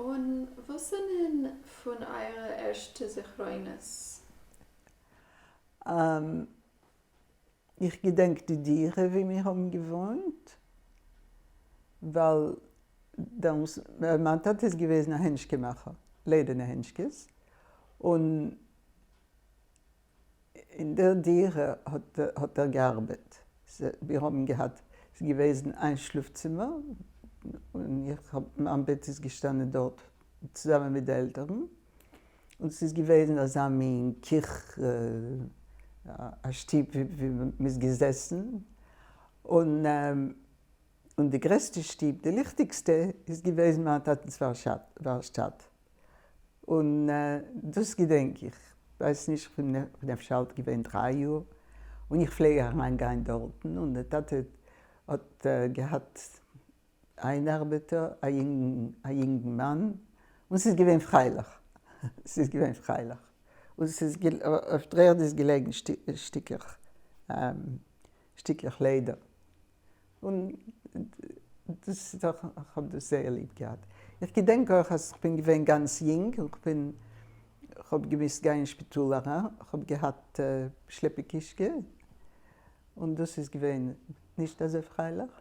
און וואס זענען פון אייערע ערשטע זכרונות? איך געדענק די דירה ווי מיר האבן געוואוינט, ווייל דעמאלס, מיין טאטע איז געוועזן א הענטשקע מאכער, לעדערנע הענטשקעס, און אין דער דירה האט ער געארבעט, מיר האבן געהאט, ס'איז געוועזן איין שלאף צימער, און איך האב, מיין בעט איז געשטאנען דארט צוזאמען מיט די עלטערן, און ס'איז געוועזן אזא מין קיך, א שטוב ווי מ'איז געזעסן, און און די גרעסטע שטוב, די ליכטיגסטע, איז געוועזן מיין טאטנ'ס ווארשטאט, און דאס געדענק איך, כ'ווייס נישט, כ'בין אפשר אלט געווען 3 יאר, און איך פלעג אריין גיין דארטן, און דער טאטע האט געהאט איין ארבעטער, א יונגן מאן, און ס'איז געווען פרייליך, ס'איז געווען פרייליך, און ס'איז אויף דר'ערד איז געלעגן שטיקלעך, שטיקלעך לעדער, און דאס איז דאך, איך האב דאס זייער ליב געהאט. איך געדענק אויך אז כ'בין געווען גאנץ יונג און כ'בין, כ'האב געמוזט גיין אין שפיטאל אריין, כ'האב געהאט שלעפע קישקע, און דאס איז געווען נישט אזוי פרייליך,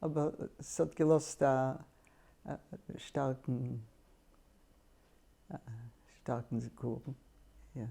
אבער ס'האט געלאזט א שטארקן, שטארקן זיכרון. יא.